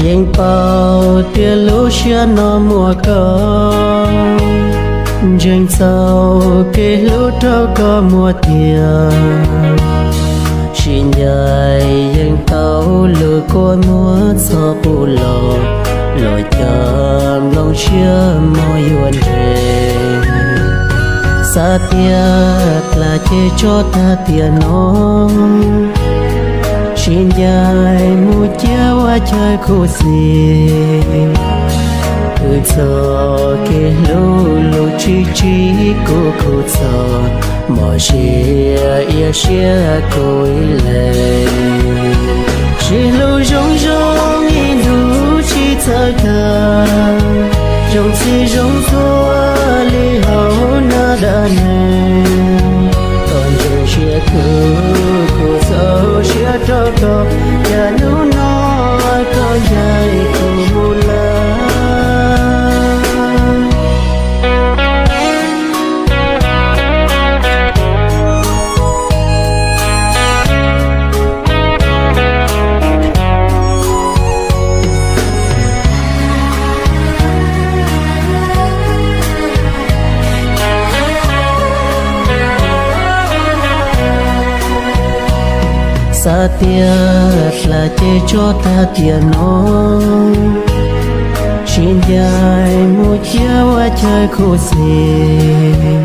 Yeej paub tias lub siab no muaj koj, ntseeg txoj kev hlub rau koj muaj tiag. Sib ncaim yeej tau lub kua muag txhob pub los, los cov nplooj siab mos yuav nres. Xav tias dlaab ces tso tag tiam no, sib ncaim mus ciaj ua chaw khuv xim. Wb txoj kev hlub lub tsis tsim kuv khuv txog, mos siab iab siab kuv ib leeg. Sib hlub zoo zoo ib ntus tsis txawj tag, zoo txij zoo txhua li hauv nab dab neeg. Koj ntseeg siab kawg kuv txaus siab rau koj, cas hnub no koj ncaim kuv mus lawm. Xav tias dlaab ces tso tag tiam no, sib ncaim mus ciaj ua chaw khuv xim.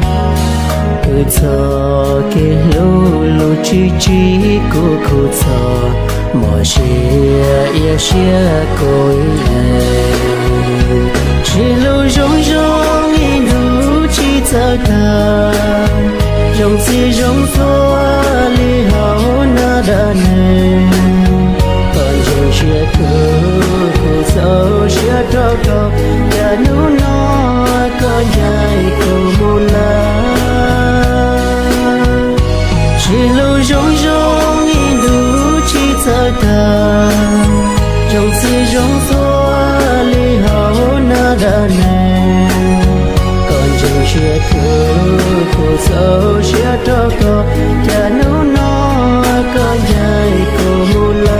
Wb txoj kev hlub lub tsis tsim kuv khuv txog, mos siab iab siab kuv ib leeg. Sib hlub zoo zoo ib ntus tsis txawj tag, zoo txij zoo txhua li hauv nab dab neeg. Koj ntseeg siab kawg kuv txaus siab rau koj, cas hnub no koj ncaim kuv mus lawm. Sib hlub zoo zoo ib ntus tsis txawj tag, zoo txij zoo txhua li hauv nab dab neeg. Koj ntseeg siab kawg kuv txaus siab rau koj, cas hnub no koj ncaim kuv mus lawm.